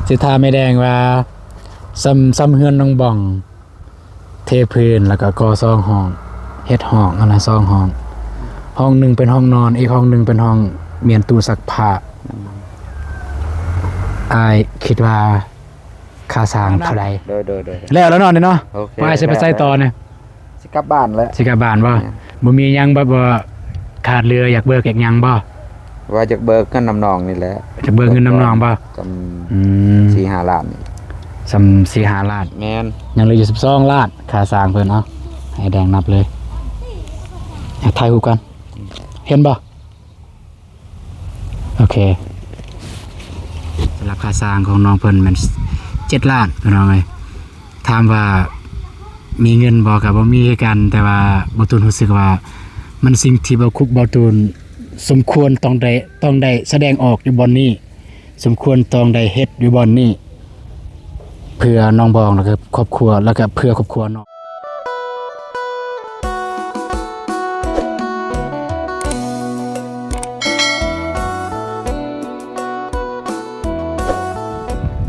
ຊິຖາມແມ່ແດງວ່າ ສ່ຳ ສ່ຳເຮືອນນ້ອງບອງ ເທພື້ນ ແລ້ວກໍກໍ່ສອງຫ້ອງ ເຮັດຫ້ອງຫັ້ນນະ ສອງຫ້ອງ ຫ້ອງໜຶ່ງເປັນຫ້ອງນອນ ອີກຫ້ອງໜຶ່ງເປັນຫ້ອງມ້ຽນຕູ້ຊັກຜ້າ ອ້າຍຄິດວ່າຄ່າສ້າງເທົ່າໃດ? ໂດຍ ໂດຍ ໂດຍ ແລ້ວ ແລ້ວເນາະນີ້ເນາະ ໂອເຄ ອ້າຍຊິໄປໃສຕໍ່ນີ້? ຊິກັບບ້ານແຫຼະ ຊິກັບບ້ານບໍ່? ແມ່ນ ບໍ່ມີຫຍັງແບບວ່າຂາດເຫຼືອ ຢາກເບີກຢາກຫຍັງບໍ່? ວ່າຢາກເບີກເງິນນຳນ້ອງນີ້ແຫຼະ ຢາກເບີກເງິນນຳນ້ອງບໍ່? ຈຳ ອືມ ສີ່ຫ້າລ້ານນີ້ ສ່ຳສີ່ຫ້າລ້ານ ແມ່ນ ຍັງເຫຼືອຢູ່ສິບສອງລ້ານ ຄ່າສ້າງເພິ່ນ. ເອົາ ໃຫ້ແດງນັບເລີຍ ໃຫ້ຖ່າຍຮູບກ່ອນ ເຫັນບໍ່? ໂອເຄ ສຳລັບຄ່າສ້າງຂອງນ້ອງເພິ່ນແມ່ນເຈັດລ້ານ ພີ່ນ້ອງເອີຍ. ຖາມວ່າມີເງິນບໍ່? ກໍບໍ່ມີຄືກັນ ແຕ່ວ່າບ່າວຕູນຮູ້ສຶກວ່າ ມັນສິ່ງທີ່ບ່າວຄຸກ ບ່າວຕູນສົມຄວນຕ້ອງໄດ້ ຕ້ອງໄດ້ສະແດງອອກຢູ່ບ່ອນນີ້ ສົມຄວນຕ້ອງໄດ້ເຮັດຢູ່ບ່ອນນີ້ ເພື່ອນ້ອງບອງ ແລ້ວກໍຄອບຄົວ ແລ້ວກໍເພື່ອຄອບຄົວນ້ອງ.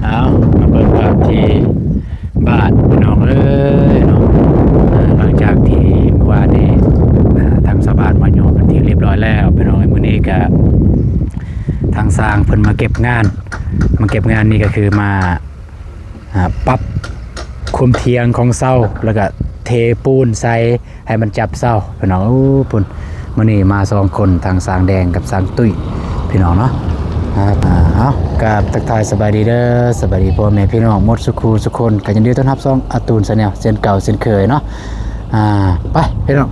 ເອົາ ມາເບິ່ງພາບທີ່ບ້ານ ພີ່ນ້ອງເອີຍເນາະ. ອ່າ ຫຼັງຈາກທີ່ມື້ວານນີ້ ອ່າ ທາງຊາວບ້ານມາໂຍກເປັນທີ່ຮຽບຮ້ອຍແລ້ວ ພີ່ນ້ອງເອີຍ. ມື້ນີ້ກະທາງຊ່າງເພິ່ນມາເກັບງານ ມາເກັບງານນີ້ກະຄືມາ ອ່າ ປັບຄວາມທ່ຽງຂອງເສົາ ແລ້ວກະເທປູນໃສ່ ໃຫ້ມັນຈັບເສົາ ພີ່ນ້ອງ. ໂອ້ ພຸ້ນ ມື້ນີ້ມາສອງຄົນ ທັງຊ່າງແດງກັບຊ່າງຕຸ້ຍ ພີ່ນ້ອງເນາະ. ອ່າ ເອົາ ກາບທັກທາຍສະບາຍດີເດີ ສະບາຍດີພໍ່ແມ່ພີ່ນ້ອງໝົດສູ່ຄູ່ສູ່ຄົນ ກໍຍິນດີຕ້ອນຮັບຊ່ອງອາຕູນແຊນແນວ ເຊັ່ນເກົ່າເຊັ່ນເຄີຍເນາະ. ອ່າ ໄປພີ່ນ້ອງ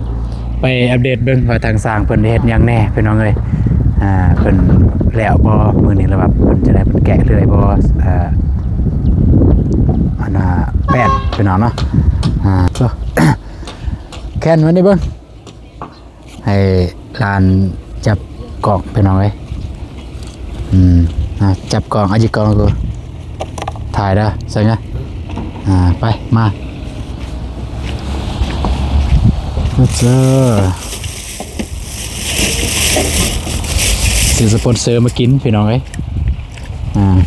ໄປອັບເດດເບິ່ງວ່າທາງຊ່າງເພິ່ນເຮັດຫຍັງແດ່ ພີ່ນ້ອງເອີຍ. ອ່າ ເພິ່ນແລ້ວບໍ່ມື້ນີ້ ຫຼືວ່າເພິ່ນຈະໄດ້ ເພິ່ນແກະເລື່ອຍບໍ່? ອ່າ ອັນນ່າ ແປ້ນ ພີ່ນ້ອງເນາະ. ອ່າ ແຂນມັນນີ້ເບິ່ງ ໃຫ້ຫຼານຈັບກ້ອງ ພີ່ນ້ອງເອີຍ. ອືມ ອ່າ ຈັບກ້ອງ ອາ ຈັບກ້ອງ ຖ່າຍເດີ ໃສ່ງະ. ອ່າ ໄປ ມາ ເຊີ ຊື້ສະປອນເຊີມາກິນ ພີ່ນ້ອງເອີຍ. ອ່າ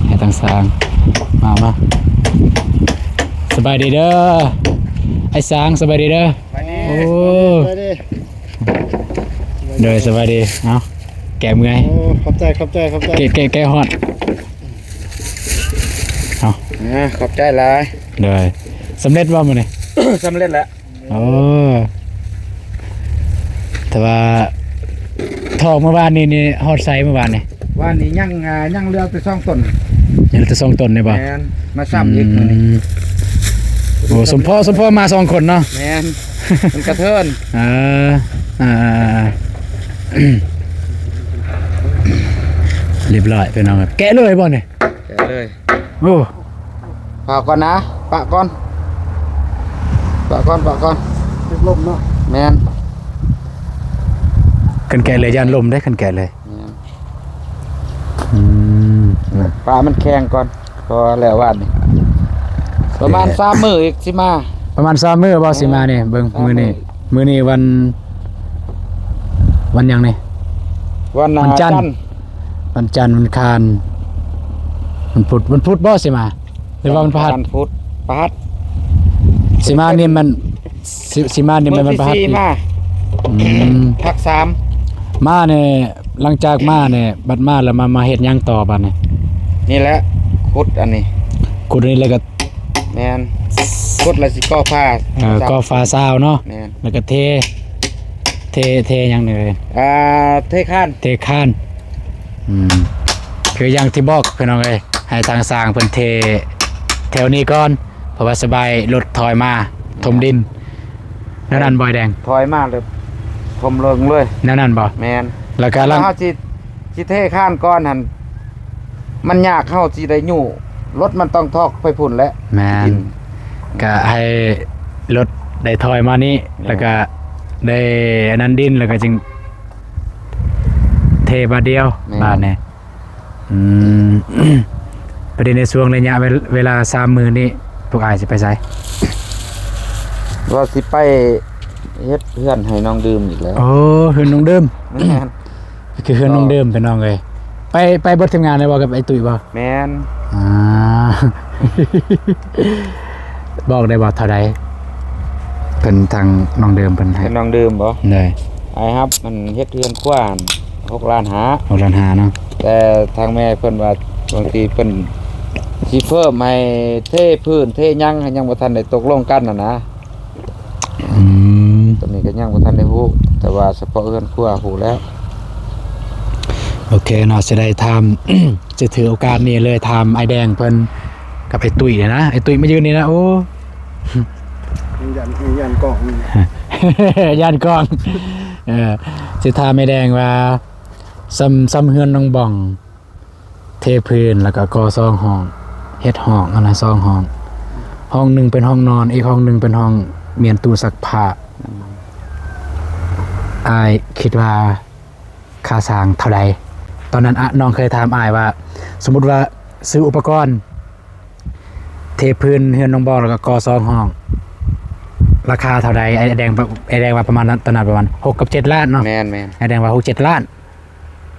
ໃຫ້ທາງຊ່າງ ມາ ມາ ສະບາຍດີເດີ ອ້າຍຊ່າງ ສະບາຍດີເດີ. ໂອ້ ສະບາຍດີ ສະບາຍດີ ໂດຍ ສະບາຍດີ. ເອົາ ແກະເມື່ອຍ ໂອ້ ຂອບໃຈ ຂອບໃຈ ຂອບໃຈ ແກະ ແກະ ແກະຮອດ. ເອົາ ອ່າ ຂອບໃຈຫຼາຍ ໂດຍ. ສຳເລັດບໍ່ມື້ນີ້? ສຳເລັດແລ້ວ. ໂອ້ ແຕ່ວ່າ ຖອກມື້ວານນີ້ນີ້ ຮອດໃສມື້ວານນີ້? ວານນີ້ຍັງ ອ່າ ຍັງເຫຼືອແຕ່ສອງຕົ້ນ ຍັງເຫຼືອແຕ່ສອງຕົ້ນນີ້ບໍ່? ແມ່ນ ມາຊ້ຳອີກມື້ນີ້. ອືມ ໂອ້ ສົມພໍ ສົມພໍມາສອງຄົນເນາະ. ແມ່ນ ມັນກະເທີນ. ເອີ ອ່າ ຮຽບຮ້ອຍ ພີ່ນ້ອງ. ແກະເລີຍບໍ່ນີ້? ແກະເລີຍ. ໂອ້ ຝາກກ່ອນນະ ປະກ່ອນ ປະກ່ອນ ປະກ່ອນ ເຈັບລົມເນາະ. ແມ່ນ ຄັນແກະເລີຍຢ້ານລົມເດ້ ຄັນແກະເລີຍ. ແມ່ນ ອືມ ປະມັນແຂງກ່ອນ ເພາະວ່າແລ້ວວານນີ້ ປະມານສາມມື້ອີກຊິມາ. ປະມານສາມມື້ບໍ່ຊິມານີ້? ເບິ່ງ ສາມມື້ ມື້ນີ້ ມື້ນີ້ວັນ ວັນຫຍັງນີ້? ວັນ ວັນຈັນ ຈັນ ວັນຈັນ ວັນຄານ ວັນພຸດ ວັນພຸດບໍ່ຊິມາ ຫຼືວ່າວັນພະຫັດ? ວັນພຸດ ພະຫັດ ຊິມານີ້ມັນ ຊິ ຊິມານີ້ມັນວັນພະຫັດ. ມື້ທີສີ່ມາ ອືມ ພັກສາມ ມານີ້ ຫຼັງຈາກມານີ້ ບັດມາແລ້ວມາ ມາເຮັດຫຍັງຕໍ່ບັດນີ້? ນີ້ແຫຼະ ຂຸດອັນນີ້ ຂຸດອັນນີ້ແລ້ວກໍ ແມ່ນ ຂຸດແລ້ວຊິກໍ່ຝາ. ເອີ ກໍ່ຝາຊາວເນາະ. ແມ່ນ ແລ້ວກໍເທ ເທ ເທຫຍັງນີ້ເອີຍ? ອ່າ ເທຄານ ເທຄານ. ອືມ ຄືຢ່າງທີ່ບອກພີ່ນ້ອງເອີຍ ໃຫ້ທາງຊ່າງເພິ່ນເທແຖວນີ້ກ່ອນ ເພາະວ່າສະບາຍລົດຖອຍມາຖົມດິນ ແນວນັ້ນບໍ່ອ້າຍແດງ? ຖອຍມາເລີຍ ຖົມເລິງເລີຍ ແນວນັ້ນບໍ່? ແມ່ນ ແລ້ວກະຫຼັງ ເຮົາຊິ ຊິເທຄານກ່ອນຫັ້ນ ມັນຍາກ ເຮົາຊິໄດ້ຍູ້ ລົດມັນຕ້ອງຖອກໄປພຸ້ນແຫຼະ. ແມ່ນ ກະໃຫ້ລົດໄດ້ຖອຍມານີ້ ແມ່ນ ແລ້ວກະໄດ້ອັນນັ້ນດິນ ແລ້ວກະຈຶ່ງເທບາດດຽວ. ແມ່ນ ບາດນີ້ ອືມ ປະເດັນໃນຊ່ວງໄລຍະເວ ເວລາສາມມື້ນີ້ ພວກອ້າຍຊິໄປໃສ? ວ່າຊິໄປເຮັດເຮືອນໃຫ້ນ້ອງດື່ມອີກແລ້ວ. ໂອ້ ເຮືອນນ້ອງດື່ມ. ແມ່ນ ຄືເຮືອນນ້ອງດື່ມ ພີ່ນ້ອງເອີຍ. ໄປ ໄປເບິດທີມງານເລີຍບໍ່ ກັບອ້າຍຕຸ້ຍບໍ່? ແມ່ນ ອ່າ ບອກໄດ້ບໍ່ເທົ່າໃດ? ເພິ່ນທາງນ້ອງເດີມເພິ່ນໃຫ້ ນ້ອງເດີມບໍ່? ໂດຍ ອ້າຍຮັບມັນເຮັດເຮືອນຄົວຫັ້ນ ຫົກລ້ານຫ້າ ຫົກລ້ານຫ້າເນາະ ແຕ່ທາງແມ່ເພິ່ນວ່າ ບາງທີເພິ່ນຊິເພີ່ມໃຫ້ເທພື້ນເທຫຍັງ ຍັງບໍ່ທັນໄດ້ຕົກລົງກັນຫັ້ນນະ. ອືມ ໂຕນີ້ກໍຍັງບໍ່ທັນໄດ້ຮູ້ ແຕ່ວ່າສະເພາະເຮືອນຄົວຮູ້ແລ້ວ. ໂອເຄເນາະ ຊິໄດ້ຖາມ ຊິຖືໂອກາດນີ້ເລີຍຖາມອ້າຍແດງເພິ່ນກັບອ້າຍຕຸ້ຍນີ້ນະ ອ້າຍຕຸ້ຍມາຢືນນີ້ນະ ໂອ້ ຢ້ານ ຢ້ານກ້ອງ ຢ້ານກ້ອງ ເອີ ຊິຖາມອ້າຍແດງວ່າ ສ່ຳ ສ່ຳເຮືອນນ້ອງບອງ ເທພື້ນ ແລ້ວກໍກໍ່ສອງຫ້ອງ ເຮັດຫ້ອງຫັ້ນນະ ສອງຫ້ອງ ຫ້ອງໜຶ່ງເປັນຫ້ອງນອນ ອີກຫ້ອງໜຶ່ງເປັນຫ້ອງມ້ຽນຕູ້ຊັກຜ້າ. ອືມ ອ້າຍຄິດວ່າຄ່າສ້າງເທົ່າໃດ? ຕອນນັ້ນ ອະ ນ້ອງເຄີຍຖາມອ້າຍວ່າ ສົມມຸດວ່າຊື້ອຸປະກອນ ເທພື້ນເຮືອນນ້ອງບອງ ແລ້ວກໍກໍ່ສອງຫ້ອງ ລາຄາເທົ່າໃດ? ອ້າຍແດງ ອ້າຍແດງວ່າປະມານ ຕອນນັ້ນປະມານຫົກກັບເຈັດລ້ານເນາະ. ແມ່ນໆ ອ້າຍແດງວ່າຫົກເຈັດລ້ານ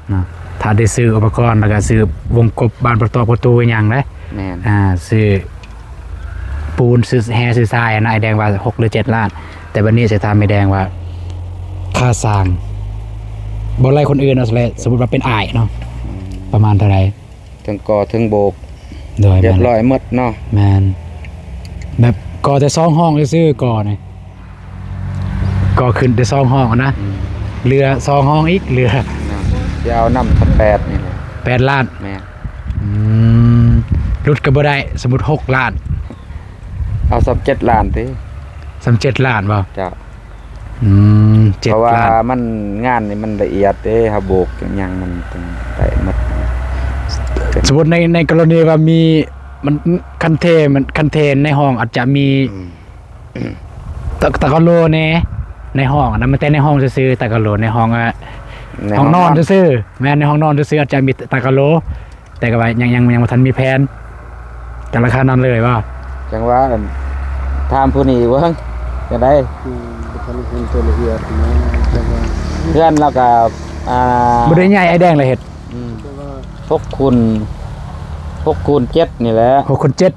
ເນາະ ຖ້າໄດ້ຊື້ອຸປະກອນ ແລ້ວກໍຊື້ວົງກົບ ບານປະຕອກປະຕູຫຍັງເດ້. ແມ່ນ ອ່າ ຊື້ປູນ ຊື້ແຮ່ ຊື້ຊາຍນະ ອ້າຍແດງວ່າຫົກຫຼືເຈັດລ້ານ. ແຕ່ບັດນີ້ຊິຖາມອ້າຍແດງວ່າ ຄ່າສ້າງ ບໍ່ໄລ່ຄົນອື່ນເອົາ ສົມມຸດວ່າເປັນອ້າຍເນາະ ອືມ ປະມານເທົ່າໃດ? ເທິງກໍ່ເທິງໂບກ ໂດຍ ຮຽບຮ້ອຍໝົດເນາະ. ແມ່ນ ແບບກໍ່ແຕ່ສອງຫ້ອງຊື່ໆ ກໍ່ນີ້ ກໍ່ຂຶ້ນແຕ່ສອງຫ້ອງນະ. ອືມ ເຫຼືອສອງຫ້ອງອີກ ເຫຼືອ ຊິເອົານຳສາມແປດນີ້ແຫຼະ ແປດລ້ານ. ແມ່ນ ອືມ ຫຼຸດກໍບໍ່ໄດ້ ສົມມຸດຫົກລ້ານ ເອົາສາມເຈັດລ້ານຕິ ສາມເຈັດລ້ານບໍ່? ເຈົ້າ ອືມ ເຈັດ ເພາະວ່າລ້ານ ມັນ ງານນີ້ມັນລະອຽດເດ້ ເຮົາໂບກຫຍັງມັນຕ້ອງໄດ້ໝົດ. ສົມມຸດໃນ ໃນກໍລະນີວ່າມີ ມັນ ຄັນເທ ມັນ ຄັນເທໃນຫ້ອງອາດຈະມີ ອືມ ຕະ ຕະກະໂລແດ່ໃນຫ້ອງນະ ມັນແຕ່ໃນຫ້ອງຊື່ໆ ຕະກະໂລໃນຫ້ອງ ໃນຫ້ອງນອນ ຫ້ອງນອນຊື່ໆ. ແມ່ນ ໃນຫ້ອງນອນຊື່ໆ ອາດຈະມີຕະກະໂລ ແຕ່ກໍວ່າຍັງ ຍັງ ຍັງບໍ່ທັນມີແຜນ ກໍລາຄານັ້ນເລີຍບໍ່? ຈັ່ງວ່າ ອັນ ຖາມຜູ້ນີ້ເບິ່ງ ຈັ່ງໃດ? ອືມ ບໍ່ທັນເຫັນໂຕລະອຽດນະ ແຕ່ວ່າເຮືອນລາວກໍ ອ່າ ບໍ່ໄດ້ໃຫຍ່ ອ້າຍແດງລະເຮັດ. ອືມ ແຕ່ວ່າ ຫົກຄູນ ຫົກຄູນເຈັດນີ້ແຫຼະ ຫົກຄູນເຈັດ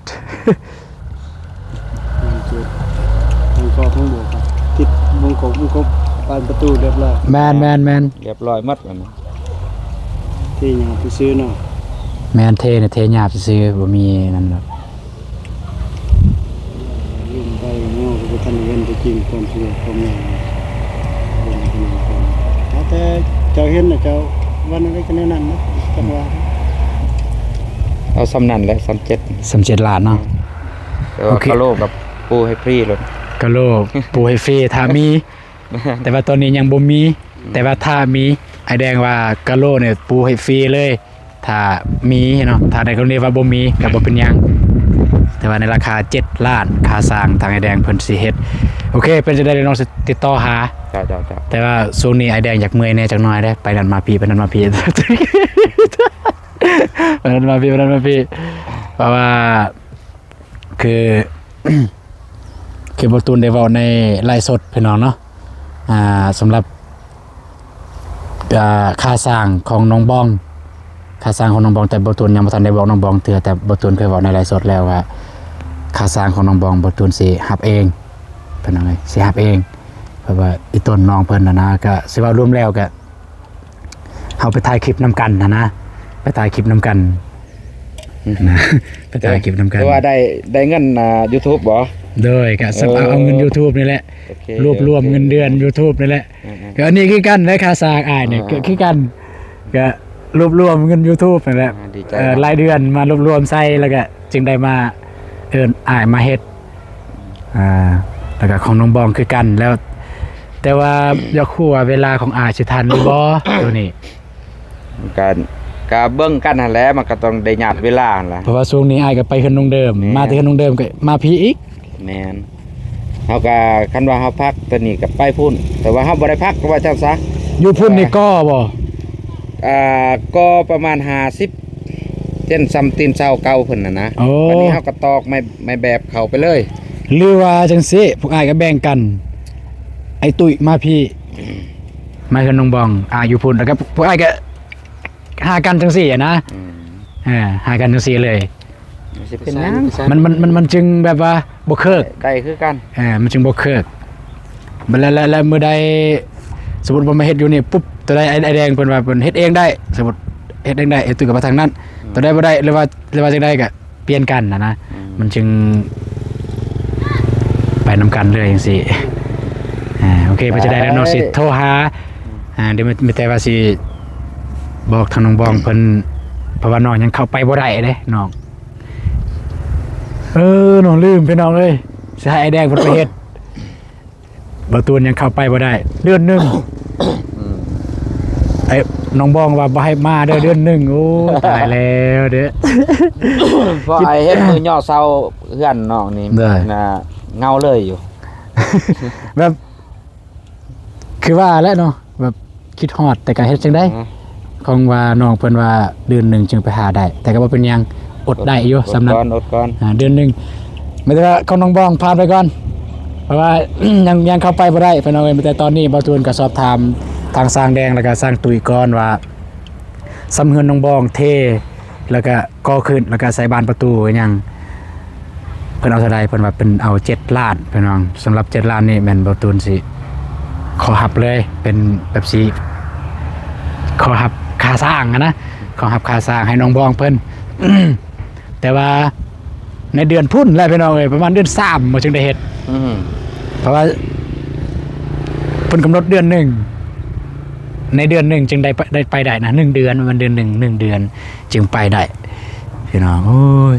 ວງກົບ ວົງກົບ ບານປະຕູຮຽບຮ້ອຍ. ແມ່ນໆໆ ຮຽບຮ້ອຍໝົດແລ້ວນະ ເທຫຍ້າຊື່ໆເນາະ. ແມ່ນ ເທນະ ເທຫຍ້າຊື່ໆ ບໍ່ມີນັ້ນດອກ. ລົມໄປເນາະ ກໍບໍ່ທັນໄດ້ເຫັນຕົວຈິງຄວາມສວຍຄວາມງາມ. ແຕ່ເຈົ້າເຫັນນະ ເຈົ້າວ່າແນວໃດກໍແນວນັ້ນນະ ຈັກວ່າ. ເອົາສ່ຳນັ້ນແຫຼະ ສ່ຳເຈັດ ສ່ຳເຈັດລ້ານເນາະ. ແຕ່ວ່າ ໂອເຄ ກະໂຫຼກັບປູໃຫ້ຟຣີໂລດ ກະໂຫຼປູໃຫ້ຟຣີ ຖ້າມີ. ແມ່ນ ແຕ່ວ່າຕອນນີ້ຍັງບໍ່ມີ ອືມ ແຕ່ວ່າຖ້າມີ ອ້າຍແດງວ່າກະໂຫຼນີ້ປູໃຫ້ຟຣີເລີຍ ຖ້າມີເນາະ. ຖ້າໃນກໍລະນີວ່າບໍ່ມີກໍບໍ່ເປັນຫຍັງ ແຕ່ວ່າໃນລາຄາເຈັດລ້ານ ຄ່າສ້າງ ທາງອ້າຍແດງເພິ່ນຊິເຮັດ. ໂອເຄ ເປັນຈັ່ງໃດເດີ ນ້ອງຊິຕິດຕໍ່ຫາ. ເຈົ້າໆໆ ແຕ່ວ່າຊ່ວງນີ້ອ້າຍແດງຢາກເມື່ອຍແດ່ຈັກໜ້ອຍເດ້ ໄປນັ້ນມາພີ້ ໄປນັ້ນມາພີ້ ໄປນັ້ນມາພີ້ ໄປນັ້ນມາພີ້ ເພາະວ່າ ຄື ຄືບໍ່ຕູນໄດ້ເວົ້າໃນໄລຟ໌ສົດພີ່ນ້ອງເນາະ ອ່າ ສຳລັບ ອ່າ ຄ່າສ້າງຂອງນ້ອງບອງ ຄ່າສ້າງຂອງນ້ອງບອງ ແຕ່ບໍ່ຕູນຍັງບໍ່ທັນໄດ້ບອກນ້ອງບອງເທື່ອ ແຕ່ບໍ່ຕູນເຄີຍເວົ້າໃນໄລຟ໌ສົດແລ້ວວ່າ ຄ່າສ້າງຂອງນ້ອງບອງ ບໍ່ຕູນຊິຮັບເອງ ພີ່ນ້ອງເອີຍ ຊິຮັບເອງ ເພາະວ່າອີ່ຕົນນ້ອງເພິ່ນຫັ້ນນະ ກະຊິເວົ້າລວມແລ້ວກະ ເຮົາໄປຖ່າຍຄລິບນຳກັນຫັ້ນນະ ໄປຖ່າຍຄລິບນຳກັນ ອືມ ນະ ໄປຖ່າຍຄລິບນຳກັນ ແຕ່ວ່າໄດ້ ໄດ້ເງິນ ອ່າ ຢູທູບບໍ່? ໂດຍ ກະ ເອີ ເອົາ ເອົາເງິນຢູທູບນີ້ແຫຼະ ໂອເຄ ລວບລວມ ໂອເຄ ເງິນເດືອນຢູທູບນີ້ແຫຼະ ເອີໆ ກະອັນນີ້ຄືກັນແຫຼະ ຄ່າສ້າງອ້າຍນີ້ ເອີ ກະຄືກັນ ກະລວບລວມເງິນຢູທູບນີ້ແຫຼະ ອ່າ ດີໃຈ ເອີ ນະ ລາຍເດືອນມາລວບລວມໃສ່ ແລ້ວກະຈຶ່ງໄດ້ມາເອີ້ນອ້າຍມາເຮັດ ອ່າ ແລ້ວກໍຂອງນ້ອງບອງຄືກັນແລ້ວ ແຕ່ວ່າ ຢາກຮູ້ວ່າເວລາຂອງອ້າຍຊິທັນຫຼືບໍ່ ໂຕນີ້ ມັນກໍ ກໍເບິ່ງກັນຫັ້ນແຫຼະ ມັນກໍຕ້ອງໄດ້ຍາດເວລາຫັ້ນລະ ເພາະວ່າຊ່ວງນີ້ອ້າຍກໍໄປເຮືອນນ້ອງເດີມ ແມ່ນ ມາແຕ່ເຮືອນນ້ອງເດີມກໍມາພີ້ອີກ ແມ່ນ ເຮົາກໍ ຄັນວ່າເຮົາພັກຕອນນີ້ກໍໄປພຸ້ນ ແຕ່ວ່າເຮົາບໍ່ໄດ້ພັກ ກໍວ່າຈັ່ງຊະ ຢູ່ພຸ້ນນີ້ກໍບໍ່ ອ່າ ກໍປະມານຫ້າສິບ ເຊັ່ນ ສ່ຳຕີນເສົາເກົ່າເພິ່ນຫັ້ນນະ ໂອ້ ບັດນີ້ເຮົາກໍຕອກໄມ້ ໄມ້ແບບເຂົ້າໄປເລີຍ ຫຼືວ່າຈັ່ງຊີ້ ພວກອ້າຍກໍແບ່ງກັນ ໄອ້ຕຸ້ຍມາພີ້ ມາເຮືອນນ້ອງບອງ ອ້າຍຢູ່ພຸ້ນ ແລ້ວກໍພວກອ້າຍກໍຫາກັນຈັ່ງຊີ້ຫັ້ນນະ ອືມ ເອີ ຫາກັນຈັ່ງຊີ້ເລີຍ ມັນຊິເປັນຫຍັງ? ມັນ ມັນ ມັນ ມັນຈຶ່ງແບບວ່າບໍ່ເຄີກ ໄດ້ຄືກັນ ເອີ ມັນຈຶ່ງບໍ່ເຄີກ. ແລ້ວ ແລ້ວ ແລ້ວມື້ໃດ ສົມມຸດວ່າມາເຮັດຢູ່ນີ້ປຸບ ຕົວໃດ ອ້າຍ ອ້າຍແດງເພິ່ນວ່າເພິ່ນເຮັດເອງໄດ້ ສົມມຸດເຮັດເອງໄດ້ ອ້າຍຕຸ້ຍກໍໄປທາງນັ້ນ ອືມ ຕົວໃດບໍ່ໄດ້ ຫຼືວ່າ ຫຼືວ່າຈັ່ງໃດກໍປ່ຽນກັນນະນະ ອືມ ມັນຈຶ່ງໄປນຳກັນເລີຍຈັ່ງຊີ້. ອ່າ ໂອເຄ ໄປ ເປັນຈັ່ງໃດແລ້ວນ້ອງຊິໂທຫາ ອ່າ ດຽວມີແຕ່ວ່າຊິບອກທາງນ້ອງບອງເພິ່ນ ເພາະວ່ານ້ອງຍັງເຂົ້າໄປບໍ່ໄດ້ເດ້ນ້ອງ. ເອີ ນ້ອງລືມພີ່ນ້ອງເອີຍ ຊິໃຫ້ອ້າຍແດງເພິ່ນໄປເຮັດ ບ່າວຕູນຍັງເຂົ້າໄປບໍ່ໄດ້ເດືອນໜຶ່ງ. ອືມ ໄອ້ນ້ອງບອງວ່າບໍ່ໃຫ້ມາເດີເດືອນໜຶ່ງ. ໂອ້ ຕາຍແລ້ວເດ້ ເພາະໄອ້ເຮັດມື້ຍໍ່ເສົາເຮືອນນ້ອງນີ້ ນະ ເຫງົາເລີຍຢູ່ ແບບ ຄືວ່າແຫຼະເນາະ ແບບຄິດຮອດ ແຕ່ກໍເຮັດຈັ່ງໃດ ອືມ ຂອງວ່ານ້ອງເພິ່ນວ່າເດືອນໜຶ່ງຈຶ່ງໄປຫາໄດ້ ແຕ່ກໍບໍ່ເປັນຫຍັງ ອົດໄດ້ຢູ່ ອດ ສ່ຳນັ້ນ ອົດກ່ອນ ອ່າ ເດືອນໜຶ່ງ. ມີແຕ່ວ່າຂອງນ້ອງບອງຜ່ານໄປກ່ອນ ເພາະວ່າ ຍັງ ຍັງເຂົ້າໄປບໍ່ໄດ້ພີ່ນ້ອງເອີຍ. ມີແຕ່ຕອນນີ້ບ່າວຕູນກໍສອບຖາມທາງຊ່າງແດງ ແລ້ວກໍຊ່າງຕຸ້ຍກ່ອນວ່າ ສ່ຳເຮືອນນ້ອງບອງເທ ແລ້ວກະກໍ່ຂຶ້ນ ແລ້ວກະໃສ່ບານປະຕູຫຍັງ ເພິ່ນເອົາເທົ່າໃດ? ເພິ່ນວ່າເພິ່ນເອົາເຈັດລ້ານພີ່ນ້ອງ. ສຳລັບເຈັດລ້ານນີ້ແມ່ນບ່າວຕູນຊິຂໍຮັບເລີຍ ເປັນແບບຊິຂໍຮັບຄ່າສ້າງຫັ້ນນະ ຂໍຮັບຄ່າສ້າງໃຫ້ນ້ອງບອງເພິ່ນ. ແຕ່ວ່າໃນເດືອນພຸ້ນແຫຼະພີ່ນ້ອງເອີຍ ປະມານເດືອນສາມບໍ່ຈຶ່ງໄດ້ເຮັດ ອືມ ເພາະວ່າເພິ່ນກຳນົດເດືອນໜຶ່ງ ໃນເດືອນໜຶ່ງຈຶ່ງໄດ້ໄປ ໄດ້ໄປໄດ້ນະ ໜຶ່ງເດືອນ ປະມານເດືອນໜຶ່ງ ໜຶ່ງເດືອນຈຶ່ງໄປໄດ້ພີ່ນ້ອງ. ໂອ້ຍ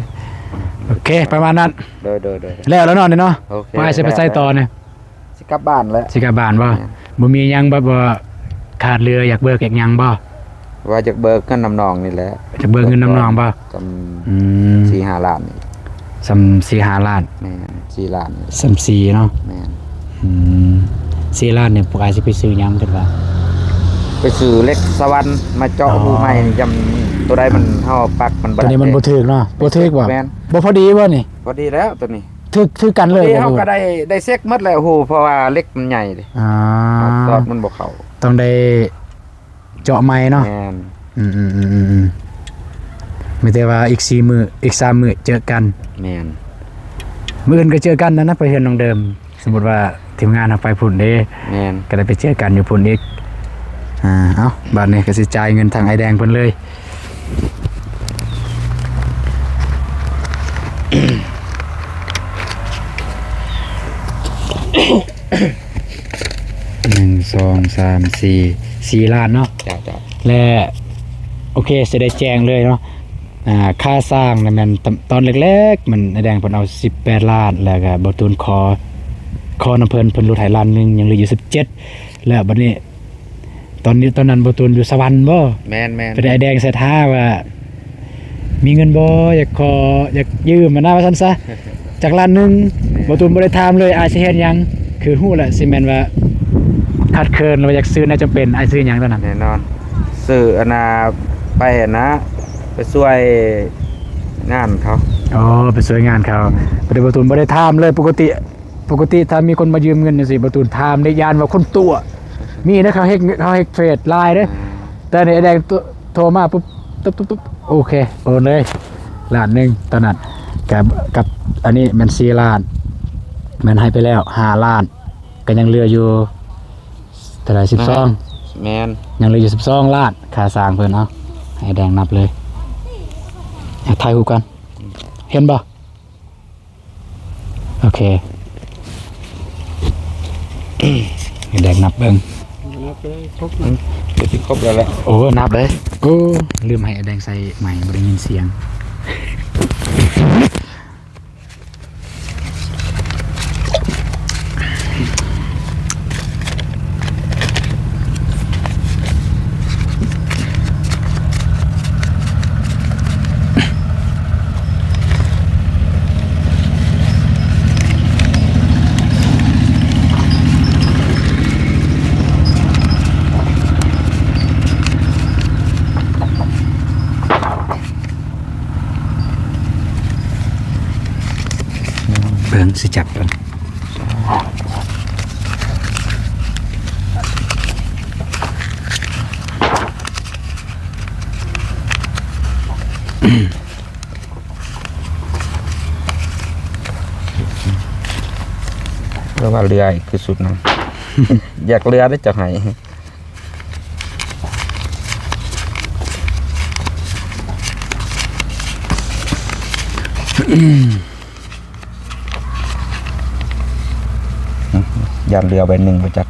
ໂອເຄ ປະມານນັ້ນ ໂດຍໆໆ ແລ້ວແລ້ວເນາະນີ້ເນາະ ໂອເຄ ວ່າຊິໄປໃສຕໍ່ນີ້ ຊິກັບບ້ານແຫຼະ ຊິກັບບ້ານບໍ່? ແມ່ນ ບໍ່ມີຫຍັງແບບວ່າຂາດເຫຼືອ ຢາກເບີກຢາກຫຍັງບໍ່? ວ່າຢາກເບີກເງິນນຳນ້ອງນີ້ແຫຼະ ຢາກເບີກເງິນນຳນ້ອງບໍ່? ສ່ຳ ອືມ ສີ່ຫ້າລ້ານນີ້ ສ່ຳສີ່ຫ້າລ້ານ ແມ່ນ ສີ່ລ້ານນີ້ ສ່ຳສີ່ເນາະ ແມ່ນ ອືມ ສີ່ລ້ານນີ້ພວກອ້າຍຊິໄປຊື້ຫຍັງ ຄິດວ່າ? ໄປຊື້ເຫຼັກສະຫວັນມາເຈາະ ອໍ ຮູໃໝ່ນີ້ ຢ້ຳໂຕໃດມັນ ອ່າ ເຮົາປັກມັນບໍ່ ໂຕນີ້ມັນບໍ່ຖືກເນາະ ບໍ່ຖືກບໍ່? ແມ່ນ ບໍ່ພໍດີບໍ່ນີ້? ພໍດີແລ້ວໂຕນີ້ ຖືກ ຖືກກັນເລີຍ ເຮົາກໍໄດ້ ໄດ້ເຊັກໝົດແລ້ວຮູ ເພາະວ່າເຫຼັກມັນໃຫຍ່ເດ້ ອ່າ ສອດມັນບໍ່ເຂົ້າ ຕ້ອງໄດ້ເຈາະໃໝ່ເນາະ ແມ່ນ ອືມໆ ມີແຕ່ວ່າອີກສີ່ມື້ ອີກສາມມື້ເຈີກັນ ແມ່ນ ມື້ອື່ນກໍເຈີກັນນັ້ນນະ ໄປເຮືອນນ້ອງເດີມ ສົມມຸດວ່າທີມງານເຮົາໄປພຸ້ນເດ້ ແມ່ນ ກໍໄດ້ໄປເຈີກັນຢູ່ພຸ້ນອີກ ອ່າ ເອົ້າ ບາດນີ້ກໍຊິຈ່າຍເງິນທາງອ້າຍແດງເພິ່ນເລີຍ ໜຶ່ງ ສອງ ສາມ ສີ່ ສີ່ລ້ານເນາະ ເຈົ້າໆ ແລະ ໂອເຄ ຊິໄດ້ແຈ້ງເລີຍເນາະ ອ່າ ຄ່າສ້າງນະແມ່ນ ຕອນ ຕອນແລກໆ ມັນ ອ້າຍແດງເພິ່ນເອົາສິບແປດລ້ານ ແລ້ວກໍບ່າວຕູນຂໍ ຂໍນຳເພິ່ນ ເພິ່ນຫຼຸດໃຫ້ລ້ານໜຶ່ງ ຍັງເຫຼືອຢູ່ສິບເຈັດ ແລ້ວບັດນີ້ ຕອນນີ້ ຕອນນັ້ນບ່າວຕູນຢູ່ສະຫວັນບໍ່? ແມ່ນໆ ເພິ່ນ ອ້າຍແດງແຊັດຫາວ່າ ມີເງິນບໍ່? ຢາກຂໍ ຢາກຢືມຫັ້ນນະ ວ່າຊັ້ນຊະ ຈັກລ້ານໜຶ່ງ ແມ່ນ ບ່າວຕູນບໍ່ໄດ້ຖາມເລີຍ ອ້າຍຊິເຮັດຫຍັງ ຄືຮູ້ແຫຼະ ຊິແມ່ນວ່າຂາດເຂີນ ຫຼືວ່າຢາກຊື້ແນວຈຳເປັນ ອ້າຍຊື້ຫຍັງຕອນນັ້ນ? ແນ່ນອນ ຊື້ອັນນ່າ ໄປອັນນ່າ ໄປຊ່ວຍງານເຂົາ ອໍ ໄປຊ່ວຍງານເຂົາ ບໍ່ໄດ້ ບ່າວຕູນບໍ່ໄດ້ຖາມເລີຍ ປົກກະຕິ ປົກກະຕິຖ້າມີຄົນມາຢືມເງິນຈັ່ງຊີ້ ບ່າວຕູນຖາມເດ້ ຢ້ານວ່າຄົນຕົວະ ມີເດ້ ເຂົາເຮັກ ເຂົາເຮັກເທຣດຫຼາຍເດ້ ອືມ ແຕ່ນີ້ອ້າຍແດງໂທ ໂທມາປຸບ ຕຶບໆ ໂອເຄ ໂອນເລີຍ ລ້ານໜຶ່ງຕອນນັ້ນ ກັບ ກັບອັນນີ້ແມ່ນສີ່ລ້ານ ແມ່ນໃຫ້ໄປແລ້ວຫ້າລ້ານ ກໍຍັງເຫຼືອຢູ່ເທົ່າໃດ ສິບສອງ ແມ່ນ ຍັງເຫຼືອຢູ່ສິບສອງລ້ານ ຄ່າສ້າງເພິ່ນ ເອົາ ໃຫ້ອ້າຍແດງນັບເລີຍ ຖ່າຍຮູບກ່ອນ ເຫັນບໍ່? ໂອເຄ ໃຫ້ແດງນັບເບິ່ງ ນັບເລີຍ ຄົບ ເອີ ເກືອບຊິຄົບແລ້ວແຫຼະ ໂອ້ ນັບເລີຍ ໂອ້ ລືມໃຫ້ແດງໃສ່ໄມ ບໍ່ໄດ້ຍິນສຽງ. ເບິ່ງ ຊິຈັບເບິ່ງ ອືມ ຫຼືວ່າເຫຼືອອີກຄືຊຸດນັ້ນ? ຢາກເຫຼືອເດ້ ເຈົ້າໃຫ້. ຢ້ານເຫຼືອໃບໜຶ່ງບໍ່ຈັກ.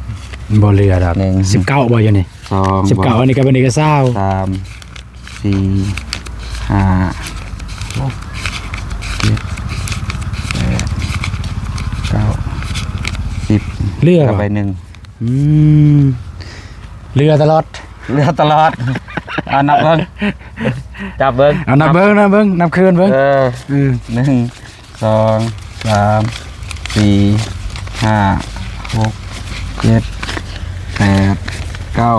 ບໍ່ເຫຼືອດອກ. ໜຶ່ງ ສິບເກົ້າບໍ່ຢູ່ນີ້? ສອງ ສິບເກົ້າ ບໍ່ ອັນນີ້ກໍເປັນອີກຊາວ ສາມ ສີ່ ຫ້າ ຫົກ ເຈັດ ແປດ ເກົ້າ ສິບ ເຫຼືອ ເຫຼືອໃບໜຶ່ງ. ອືມ ເຫຼືອຕະຫຼອດ ເຫຼືອຕະຫຼອດ. ເອົານັບເບິ່ງ ຈັບເບິ່ງ ເອົານັບເບິ່ງ ນັບເບິ່ງ ນັບຄືນເບິ່ງ. ເອີ ອືມ ໜຶ່ງ ສອງ ສາມ ສີ່ ຫ້າ ຫົກ ເຈັດ ແປດ ເກົ້າ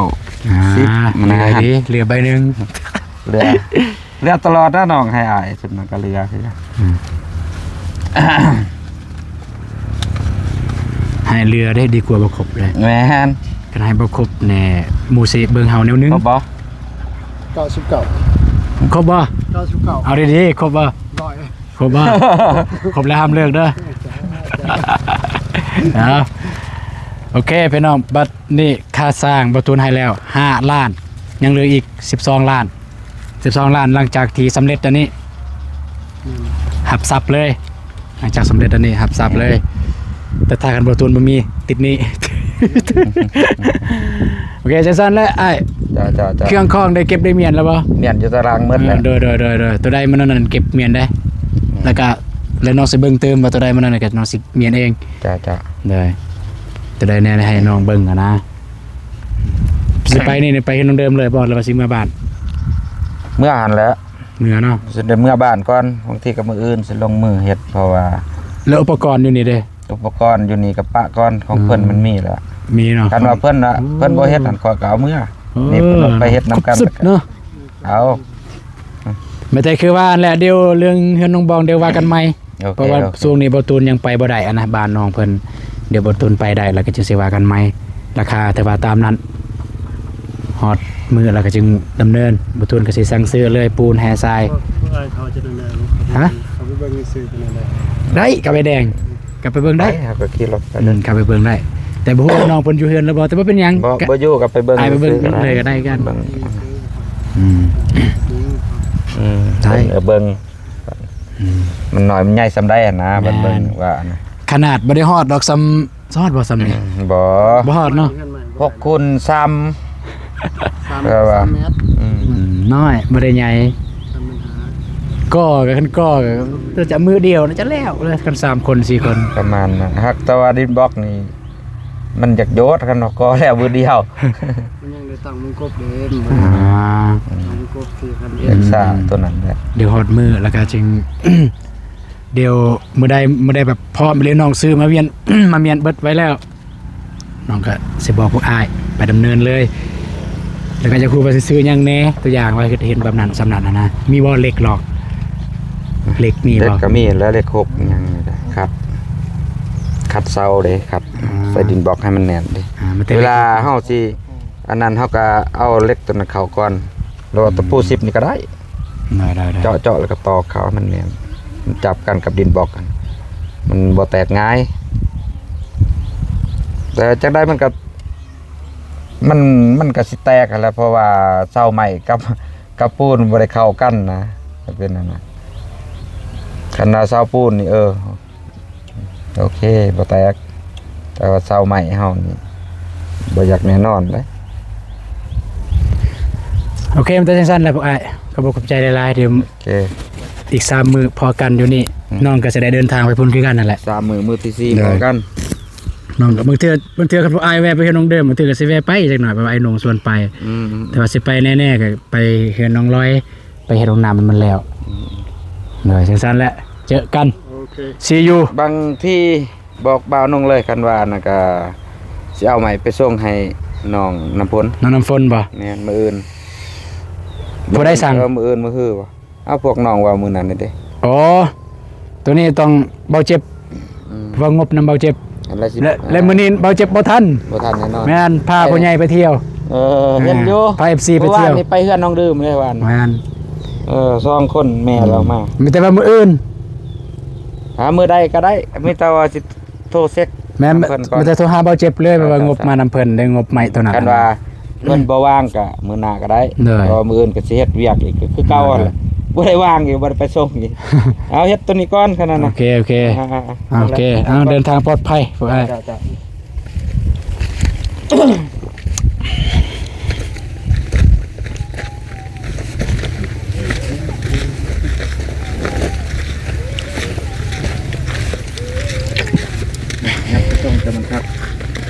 ສິບ ອ່າ ມັນ ເຫຼືອ ນະ ເຫຼືອໃບໜຶ່ງ ເຫຼືອ ເຫຼືອຕະຫຼອດນະ ນ້ອງໃຫ້ອ້າຍ ສຸດມັນກໍເຫຼືອຄືກັນ. ອືມ ໃຫ້ເຫຼືອເດ້ ດີກວ່າບໍ່ຄົບເດ້. ແມ່ນ ຄັນໃຫ້ບໍ່ຄົບແນ່ ໝູ່ຊິເບິ່ງເຮົາແນວໜຶ່ງ. ຄົບບໍ່? ເກົ້າສິບເກົ້າ ຄົບບໍ່? ເກົ້າສິບເກົ້າ ເອົາດີໆ ຄົບບໍ່? ຮ້ອຍ ຄົບບໍ່? ຄົບແລ້ວຫ້າມເລີກເດີ. ເອົາ ໂອເຄ ພີ່ນ້ອງ ບັດນີ້ຄ່າສ້າງບໍ່ຕູນໃຫ້ແລ້ວຫ້າລ້ານ ຍັງເຫຼືອອີກສິບສອງລ້ານ ສິບສອງລ້ານ ຫຼັງຈາກທີ່ສຳເລັດອັນນີ້ ອືມ ຮັບຊັບເລີຍ. ຫຼັງຈາກສຳເລັດອັນນີ້ຮັບຊັບເລີຍ ແຕ່ຖ້າຄັນບໍ່ຕູນບໍ່ມີ ຕິດໜີ້. ໂອເຄ ຈັ່ງຊັ້ນແຫຼະອ້າຍ. ເຈົ້າໆໆ ເຄື່ອງຂອງໄດ້ເກັບໄດ້ມ້ຽນແລ້ວບໍ່? ມ້ຽນຢູ່ຕາລາງໝົດແລ້ວ. ເອີ ໂດຍໆໆໆ ໂຕໃດມັນອັນນັ້ນເກັບມ້ຽນໄດ້. ອືມ ແລ້ວກະ ແລ້ວນ້ອງຊິເບິ່ງຕື່ມວ່າໂຕໃດມັນອັນນັ້ນ ກະນ້ອງຊິມ້ຽນເອງ. ເຈົ້າໆ ໂດຍ ໂຕໃດແນ່ໃຫ້ນ້ອງເບິ່ງຫັ້ນນະ. ຊິໄປນີ້ໄປເຮັດນຳເດີມເລີຍບໍ່ ຫຼືວ່າຊິເມືອບ້ານ? ເມືອຫັ້ນແຫຼະ ເມືອເນາະ ຊິໄດ້ເມືອບ້ານກ່ອນ ບາງທີກໍມື້ອື່ນຊິລົງມືເຮັດ ເພາະວ່າ ແລ້ວອຸປະກອນຢູ່ນີ້ເດ້? ອຸປະກອນຢູ່ນີ້ກໍປະກ່ອນ ຂອງເພິ່ນ ອືມ ມັນມີແລ້ວ ມີເນາະ. ຄັນວ່າເພິ່ນວ່າ ໂອ້ ເພິ່ນບໍ່ເຮັດຫັ້ນ ຂ້ອຍກໍເອົາເມືອ. ເອີ ນີ້ເພິ່ນວ່າໄປເຮັດນຳກັນ ຄົບສຸດເນາະ ເອົາ. ແມ່ນ ແຕ່ຄືວ່າຫັ້ນແຫຼະ ດຽວເລື່ອງເຮືອນນ້ອງບອງ ດຽວວ່າກັນໃໝ່. ໂອເຄ ເພາະວ່າ ໂອເຄ ຊ່ວງນີ້ບໍ່ຕູນຍັງໄປບໍ່ໄດ້ຫັ້ນນະ ບ້ານນ້ອງເພິ່ນ. ດຽວບໍ່ຕູນໄປໄດ້ແລ້ວກໍຈຶ່ງຊິວ່າກັນໃໝ່ ລາຄາ ແຕ່ວ່າຕາມນັ້ນ ຮອດມື້ແລ້ວກໍຈຶ່ງດຳເນີນ. ບໍ່ຕູນກໍຊິສັ່ງຊື້ເລີຍ ປູນແຮ່ຊາຍ. ພວກ ພວກອ້າຍເຂົາຈະນັ້ນແຫຼະ. ຮະ? ເຂົາໄປເບິ່ງຊື່ໆ ຈະນັ້ນແຫຼະ. ໄດ້ ກັບໄອ້ແດງ ກັບໄປເບິ່ງໄດ້. ໄດ້ ເຮົາກໍຂີ່ລົດໄປ ອືມ ເລີຍ ກັບໄປເບິ່ງໄດ້ ແຕ່ບໍ່ຮູ້ວ່ານ້ອງເພິ່ນຢູ່ເຮືອນຫຼືບໍ່ ແຕ່ບໍ່ເປັນຫຍັງ. ບໍ່ ກໍ ບໍ່ຢູ່ກໍໄປເບິ່ງ ອ້າຍໄປເບິ່ງ ຊື່ໆ ເລີຍກໍໄດ້ກັນ. ເບິ່ງ ອືມ ອືມ ໄດ້ ເບິ່ງ ອືມ ມັນນ້ອຍມັນໃຫຍ່ສ່ຳໃດຫັ້ນນະ. ແມ່ນ ມັນເບິ່ງວ່າອັນນັ້ນ ຂະໜາດບໍ່ໄດ້ຮອດດອກ ສ່ຳ ຮອດບໍ່ສ່ຳນີ້? ອືມ ບໍ່ ບໍ່ຮອດເນາະ. ຫົກຄູນສາມ ສາມ ເອີ ວ່າ ສາມແມັດ ອືມ ອືມ ນ້ອຍ ບໍ່ໄດ້ໃຫຍ່. ກໍຄັນກໍຈະມື້ດຽວນະ ຈະແລ້ວເລີຍ ຄັນສາມຄົນ ສີ່ຄົນ ປະມານນັ້ນ. ຫາກແຕ່ວ່າດິນບລັອກນີ້ ມັນຢາກໂຍດ ຄັນວ່າກໍແລ້ວມື້ດຽວ ມັນຍັງໄດ້ຕັ້ງມຸງກົບເດ້. ອ່າ ຕັ້ງມຸງກົບທີ່ຄັນເອັດ ອືມ ໂຕນັ້ນແຫຼະ. ດຽວຮອດມື້ແລ້ວກໍຈຶ່ງ ດຽວມື້ໃດ ມື້ໃດແບບພ້ອມອີ່ຫຼີ ນ້ອງຊື້ມາວຽນ ມາມ້ຽນເບິດໄວ້ແລ້ວ ນ້ອງກໍຊິບອກພວກອ້າຍໄປດຳເນີນເລີຍ. ແລ້ວກໍຢາກຮູ້ວ່າຊິຊື້ຫຍັງແດ່ ຕົວຢ່າງວ່າເຮັດ ເຫັນແບບນັ້ນ ສ່ຳນັ້ນຫັ້ນນະ. ມີບໍ່ເຫຼັກຫຼອກ? ເຫຼັກມີບໍ່? ເຫຼັກກໍມີແຫຼະ ເຫຼັກຫົກຫຍັງນີ້ແຫຼະ ຂັດ ຂັດເສົາເດ້ ຂັດ ອ່າ ໃສ່ດິນບລັອກໃຫ້ມັນແໜ້ນເດ້. ອ່າ ເວລາເຮົາຊິອັນນັ້ນ ເຮົາກໍເອົາເຫຼັກຕົວນັ້ນເຂົ້າກ່ອນ ຫຼືວ່າຕະປູ ອືມ ສິບນີ້ກໍໄດ້. ໄດ້ໆໆ ເຈາະໆ ແລ້ວກໍຕອກເຂົ້າໃຫ້ມັນແໜ້ນ ມັນຈັບກັນກັບດິນບລັອກ ມັນບໍ່ແຕກງ່າຍ. ແຕ່ຈັ່ງໃດມັນກໍ ມັນ ມັນກໍຊິແຕກຫັ້ນແຫຼະ ເພາະວ່າເສົາໄມ້ກັບ ກັບປູນບໍ່ໄດ້ເຂົ້າກັນນະ ເປັນອັນນັ້ນ. ຄັນວ່າເສົາປູນນີ້ ເອີ ໂອເຄ ບໍ່ແຕກ ແຕ່ວ່າເສົາໄມ້ເຮົານີ້ບໍ່ຢາກແນ່ນອນເດ້. ໂອເຄ ມັນແຕ່ຈັ່ງຊັ້ນແຫຼະພວກອ້າຍ ຂອບອົກຂອບໃຈຫຼາຍໆ. ດຽວ ໂອເຄ ອີກສາມມື້ພໍ້ກັນຢູ່ນີ້. ອືມ ນ້ອງກໍຊິໄດ້ເດີນທາງໄປພຸ້ນຄືກັນຫັ້ນແຫຼະ. ສາມມື້ ມື້ທີສີ່ ໂດຍ ພໍ້ກັນ. ນ້ອງກໍບາງເທື່ອ ບາງເທື່ອຄັນພວກອ້າຍແວ່ໄປເຮືອນນ້ອງເດີມ ບາງເທື່ອກໍຊິແວ່ໄປຈັກໜ້ອຍ ເພາະວ່າອ້າຍໜຸ່ງຊວນໄປ. ອືມໆໆ ແຕ່ວ່າຊິໄປແນ່ໆ ກໍໄປເຮືອນນ້ອງລອຍ ໄປເຮັດຫ້ອງນ້ຳໃຫ້ມັນແລ້ວ. ອືມ ໂດຍ ຈັ່ງຊັ້ນແຫຼະ ເຈີກັນ. ໂອເຄ ຊີຢູ. ບາງທີບອກບ່າວໜຸ່ງເລີຍ ຄັນວ່າອັນນັ້ນກໍຊິເອົາໄມ້ໄປສົ່ງໃຫ້ນ້ອງນ້ຳຝົນ. ນ້ອງນ້ຳຝົນບໍ່? ແມ່ນ ມື້ອື່ນ. ຜູ້ໃດສັ່ງ? ເອີ ມື້ອື່ນ ມື້ຮືບໍ່? ເອົາ ພວກນ້ອງເວົ້າມື້ນັ້ນເດ້. ອໍ ໂຕນີ້ຕ້ອງເບົາເຈັບ. ອືມ ເວົ້າງົບນຳເບົາເຈັບ. ແລະ ແລະ ມື້ນີ້ເບົາເຈັບບໍ່ທັນ ບໍ່ທັນແນ່ນອນ. ແມ່ນ ພາຜູ້ໃຫຍ່ໄປທ່ຽວ. ເອີ ເຫັນຢູ່ ພາເອັຟຊີໄປທ່ຽວ. ມື້ວານນີ້ໄປເຮືອນນ້ອງດື່ມເລີຍວານ. ແມ່ນ ເອີ ສອງຄົນແມ່ ອືມ ລາວມາ. ມີແຕ່ວ່າມື້ອື່ນ ຫາມື້ໃດກໍໄດ້ ມີແຕ່ວ່າຊິໂທເຊັກ. ແມ່ນ ນຳເພິ່ນກ່ອນ ມີແຕ່ໂທຫາເບົາເຈັບເລີຍ ເອີ ແບບວ່າ ເຈົ້າ ງົບມານຳເພິ່ນເດ້ ງົບໄມ້ໂຕນັ້ນ ຄັນວ່າເພິ່ນບໍ່ວ່າງກະມື້ໜ້າກໍໄດ້ ໂດຍ ເພາະວ່າມື້ອື່ນກໍຊິເຮັດວຽກອີກ ກໍຄືເກົ່າຫັ້ນແຫຼະ ໂດຍ ບໍ່ໄດ້ວ່າງອີກ ບໍ່ໄດ້ໄປສົ່ງອີກ ເອົາເຮັດໂຕນີ້ກ່ອນ ຄັນນັ້ນນະ ໂອເຄ ໂອເຄ ອ່າໆໆ ໂອເຄ ເອົາ ເດີນທາງປອດໄພພວກອ້າຍ ເຈົ້າໆ. ຍັບໄປສົ່ງແຕ່ມັນຄັກ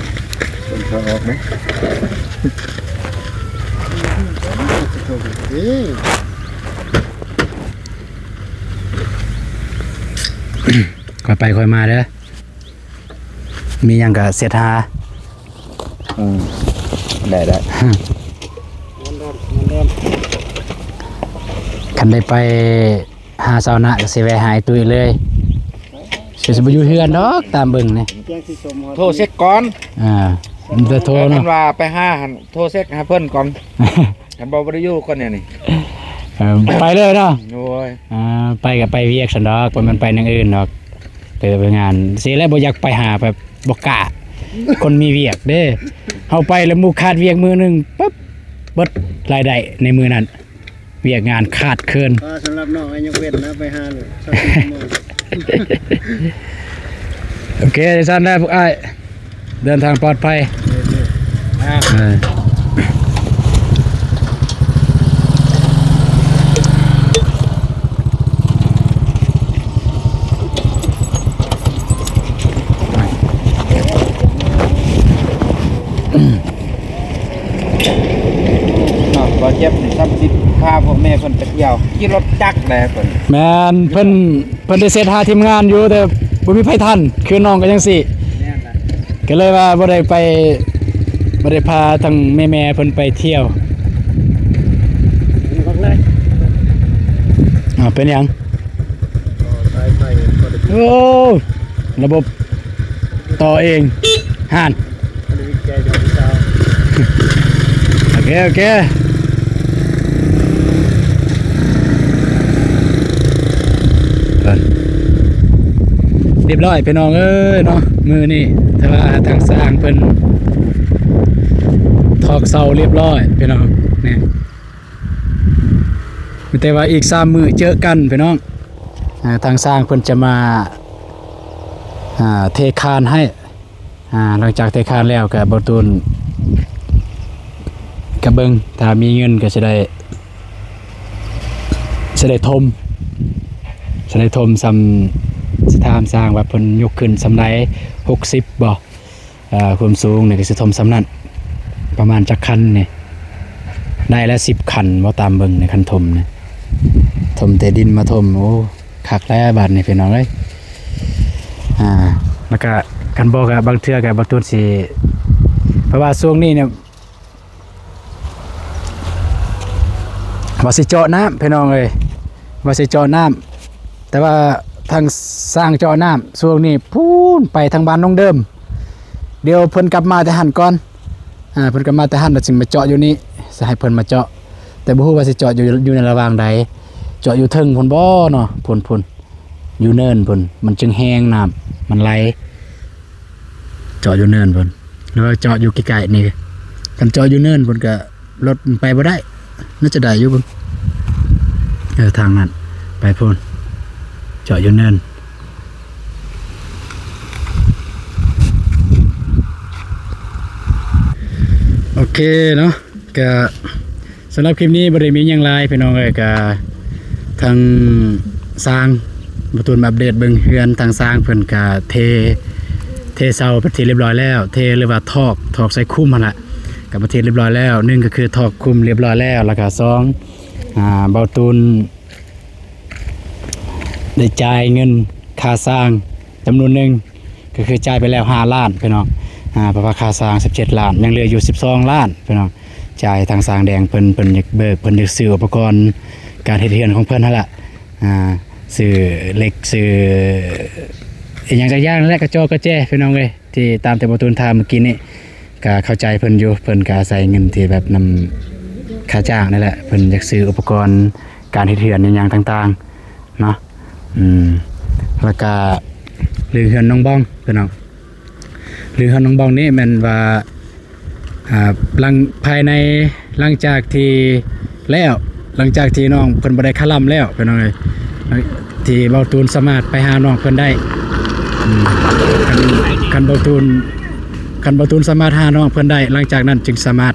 ເບິ່ງເຂົາອອກເດ້ ຄ່ອຍໄປຄ່ອຍມາເດີ. ມີຫຍັງກໍເສັດຫາ ອືມ ໄດ້ ໄດ້ ຄັນໄດ້ໄປຫາຊາວນາກໍຊິແວ່ຫາອ້າຍຕຸ້ຍເລີຍ ຊິ ຊິບໍ່ຢູ່ເຮືອນດອກ ຕາມເບິ່ງນີ້ ໂທເຊັກກ່ອນ ອ່າ ມີແຕ່ໂທເນາະ ຄັນວ່າໄປຫາຫັ້ນ ໂທເຊັກຫາເພິ່ນກ່ອນ ຄັນບໍ່ ບໍ່ໄດ້ຢູ່ກ່ອນແນວນີ້ ເອີ ໄປເລີຍເນາະ ໂອ້ຍ ອ່າ ໄປກໍໄປວຽກຊັ້ນດອກ ບໍ່ແມ່ນໄປແນວອື່ນດອກ ເອີ ໄປງານຊີ້ແຫຼະ ບໍ່ຢາກໄປຫາແບບບໍ່ກ້າ ຄົນມີວຽກເດ້ ເຮົາໄປແລ້ວໝູ່ຂາດວຽກມື້ໜຶ່ງປຶບ ເບິດລາຍໄດ້ໃນມື້ນັ້ນ ວຽກງານຂາດເຂີນ ອ່າ ສຳລັບນ້ອງໃຫ້ຍົກເວັ້ນນະ ໄປຫາໂລດ ຊາວສີ່ຊົ່ວໂມງ ໂອເຄ ຊັ້ນແຫຼະພວກອ້າຍ ເດີນທາງປອດໄພ ອ່າ ເອີ ເນາະ ບໍ່ເຈັບນີ້ຊ້ຳຊິພາພວກແມ່ເພິ່ນໄປທ່ຽວ ຂີ່ລົດຈັກແດ່ເພິ່ນ ແມ່ນ ເພິ່ນ ເພິ່ນໄດ້ເຊັດຫາທີມງານຢູ່ ແຕ່ບໍ່ມີໃຜທັນ ຄືນ້ອງກໍຈັ່ງຊີ້ ແມ່ນລະ ກໍເລີຍວ່າບໍ່ໄດ້ໄປ ບໍ່ໄດ້ພາທັງແມ່ໆເພິ່ນໄປທ່ຽວ ອາ ເປັນຫຍັງ? ໂອ້ ລະບົບຕໍ່ເອງ ຫັ້ນ ໂອເຄ ໂອເຄ ຮຽບຮ້ອຍພີ່ນ້ອງເອີຍເນາະ ມື້ນີ້ ແຕ່ວ່າທາງຊ່າງເພິ່ນຖອກເສົາຮຽບຮ້ອຍພີ່ນ້ອງ ນີ້ ມີແຕ່ວ່າອີກສາມມື້ເຈີກັນພີ່ນ້ອງ ອ່າ ທາງຊ່າງເພິ່ນຈະມາ ອ່າ ເທຄານໃຫ້ ອ່າ ຫຼັງຈາກເທຄານແລ້ວກະບໍ່ຕູນກະເບິ່ງ ຖ້າມີເງິນກະຊິໄດ້ ຊິໄດ້ຖົມ ຊິໄດ້ຖົມສ່ຳ ຊິຖາມຊ່າງວ່າເພິ່ນຍົກຂຶ້ນສ່ຳໃດ ຫົກສິບບໍ່? ເອີ ຄວາມສູງນີ້ກໍຊິຖົມສ່ຳນັ້ນ ປະມານຈັກຄັນນີ້ ໄດ້ລະສິບຄັນບໍ່ ຕາມເບິ່ງໃນຄັນຖົມນີ້ ຖົມແຕ່ດິນມາຖົມ ໂອ້ ຄັກແລ້ວບາດນີ້ພີ່ນ້ອງເອີຍ ອ່າ ແລ້ວກະຄັນບໍ່ກະບາງເທື່ອກະບໍ່ຕູນຊິ ເພາະວ່າຊ່ວງນີ້ນີ້ ວ່າຊິເຈາະນ້ຳພີ່ນ້ອງເອີຍ ວ່າຊິເຈາະນ້ຳ ແຕ່ວ່າທາງຊ່າງເຈາະນ້ຳຊ່ວງນີ້ພຸ້ນ ໄປທາງບ້ານໜອງເດີມ ດຽວເພິ່ນກັບມາແຕ່ຫັ້ນກ່ອນ ອ່າ ເພິ່ນກັບມາແຕ່ຫັ້ນແລ້ວຈຶ່ງມາເຈາະຢູ່ນີ້ ຊິໃຫ້ເພິ່ນມາເຈາະ ແຕ່ບໍ່ຮູ້ວ່າຊິເຈາະຢູ່ ຢູ່ໃນລະຫວ່າງໃດ ເຈາະຢູ່ເທິງພຸ້ນບໍ່ເນາະ ພຸ້ນໆ ຢູ່ເນີນພຸ້ນ ມັນຈຶ່ງແຮງນ້ຳ ມັນໄຫຼ ເຈາະຢູ່ເນີນພຸ້ນ ຫຼືວ່າເຈາະຢູ່ໃກ້ໆນີ້ ຄັນເຈາະຢູ່ເນີນພຸ້ນກະລົດມັນໄປບໍ່ໄດ້ ໜ້າຈະໄດ້ຢູ່ເບິ່ງ ເອີ ທາງນັ້ນໄປພຸ້ນ ເຈາະຢູ່ເນີນ ໂອເຄເນາະ ກະ ສຳລັບຄລິບນີ້ບໍ່ໄດ້ມີຫຍັງຫຼາຍພີ່ນ້ອງເອີຍ ກະທາງຊ່າງ ບ່າວຕູນມາອັບເດດເບິ່ງເຮືອນ ທາງຊ່າງເພິ່ນກະເທ ເທເສົາເປັນທີ່ລຽບຮ້ອຍແລ້ວ ເທ ຫຼືວ່າຖອກ ຖອກໃສ່ຄຸ້ມຫັ້ນລະ ກະເປັນທີ່ລຽບຮ້ອຍແລ້ວ ໜຶ່ງກະຄືຖອກຄຸ້ມລຽບຮ້ອຍແລ້ວ ແລ້ວກະສອງ ອ່າ ບ່າວຕູນໄດ້ຈ່າຍເງິນຄ່າຊ່າງຈຳນວນໜຶ່ງ ກໍຄືຈ່າຍໄປແລ້ວຫ້າລ້ານພີ່ນ້ອງ ອ່າ ເພາະວ່າຄ່າຊ່າງສິບເຈັດລ້ານ ຍັງເຫຼືອຢູ່ສິບສອງລ້ານພີ່ນ້ອງ ຈ່າຍທາງຊ່າງແດງເພິ່ນ ເພິ່ນຢາກເບີກ ເພິ່ນຢາກຊື້ອຸປະກອນການເຮັດເຮືອນຂອງເພິ່ນຫັ້ນລະ ອ່າ ຊື້ເຫຼັກ ຊື້ອີ່ຫຍັງຈັກຢ່າງນັ້ນແຫຼະ ກະຈໍກະແຈພີ່ນ້ອງເອີຍ ທີ່ຕາມທີ່ບ່າວຕູນຖາມມື້ກີ້ນີ້ ກະເຂົ້າໃຈເພິ່ນຢູ່ ເພິ່ນກະອາໄສເງິນທີ່ແບບນຳຄ່າຈ້າງນີ້ແຫຼະ ເພິ່ນຢາກຊື້ອຸປະກອນການເຮັດເຮືອນອີ່ຫຍັງຕ່າງໆ ເນາະ ອືມ ແລ້ວກະເລື່ອງເຮືອນນ້ອງບອງພີ່ນ້ອງ ຫຼືເຮືອນນ້ອງບອງນີ້ແມ່ນວ່າ ອ່າ ຫຼັງ ພາຍໃນ ຫຼັງຈາກທີ່ແລ້ວ ຫຼັງຈາກທີ່ນ້ອງເພິ່ນບໍ່ໄດ້ຄະລຳແລ້ວ ພີ່ນ້ອງເອີຍ ທີ່ເບົາຕູນສາມາດໄປຫານ້ອງເພິ່ນໄດ້ ອືມ ຄັນ ຄັນເບົາຕູນ ຄັນເບົາຕູນສາມາດຫານ້ອງເພິ່ນໄດ້ ຫຼັງຈາກນັ້ນຈຶ່ງສາມາດ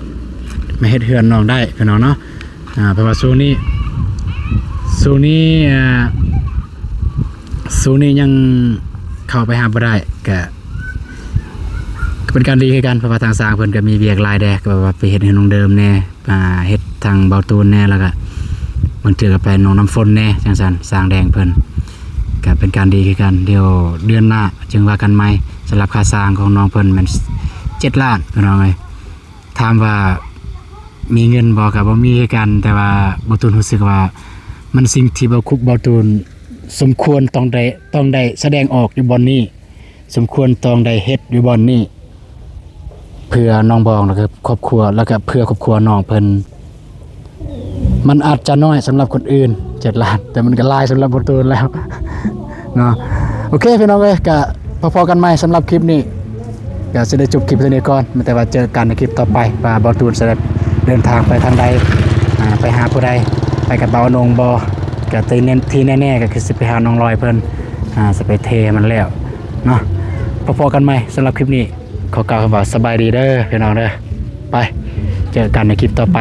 ມາເຮັດເຮືອນນ້ອງໄດ້ ພີ່ນ້ອງເນາະ. ອ່າ ເພາະວ່າຊ່ວງນີ້ ຊ່ວງນີ້ ອ່າ ຊ່ວງນີ້ຍັງເຂົ້າໄປຫາບໍ່ໄດ້ ກະ ກະເປັນການດີຄືກັນ ເພາະວ່າທາງຊ່າງເພິ່ນກະມີວຽກຫຼາຍແດ່ ກະແບບວ່າໄປເຮັດໃຫ້ນ້ອງເດີມແດ່ ອ່າ ເຮັດທາງເບົາຕູນແດ່ ແລ້ວກະບາງເທື່ອກະໄປນ້ອງນ້ຳຝົນແດ່ ຈັ່ງຊັ້ນ ຊ່າງແດງເພິ່ນ ກະເປັນການດີຄືກັນ. ດຽວເດືອນໜ້າຈຶ່ງວ່າກັນໃໝ່. ສຳລັບຄ່າຊ່າງຂອງນ້ອງເພິ່ນແມ່ນເຈັດລ້ານ ພີ່ນ້ອງເອີຍ. ຖາມວ່າມີເງິນບໍ່? ກະບໍ່ມີຄືກັນ ແຕ່ວ່າເບົາຕູນຮູ້ສຶກວ່າມັນສິ່ງທີ່ເບົາຄຸບ ເບົາຕູນສົມຄວນຕ້ອງໄດ້ ຕ້ອງໄດ້ສະແດງອອກຢູ່ບ່ອນນີ້ ສົມຄວນຕ້ອງໄດ້ເຮັດຢູ່ບ່ອນນີ້ ເພື່ອນ້ອງບອງ ແລ້ວກະຄອບຄົວ ແລ້ວກະເພື່ອຄອບຄົວນ້ອງເພິ່ນ. ມັນອາດຈະນ້ອຍສຳລັບຄົນອື່ນ ເຈັດລ້ານ ແຕ່ມັນກະຫຼາຍສຳລັບເບົາຕູນແລ້ວເນາະ. ໂອເຄ ພີ່ນ້ອງເອີຍ ກະພໍ້ໆກັນໃໝ່ສຳລັບຄລິບນີ້ ກະຊິໄດ້ຈົບຄລິບເທົ່ານີ້ກ່ອນ ແຕ່ວ່າເຈີກັນໃນຄລິບຕໍ່ໄປ ວ່າເບົາຕູນຊິໄດ້ເດີນທາງໄປທາງໃດ ອ່າ ໄປຫາຜູ້ໃດ ໄປກັບບ່າວນົງບໍ່ ກະທີ່ແນ່ ທີ່ແນ່ໆກະຄືຊິໄປຫານ້ອງລອຍເພິ່ນ ອ່າ ຊິໄປເທໃຫ້ມັນແລ້ວເນາະ. ພໍ້ໆກັນໃໝ່ສຳລັບຄລິບນີ້ ຂໍກ່າວຄຳວ່າສະບາຍດີເດີພີ່ນ້ອງເດີ. ໄປ ເຈີກັນໃນຄລິບຕໍ່ໄປ.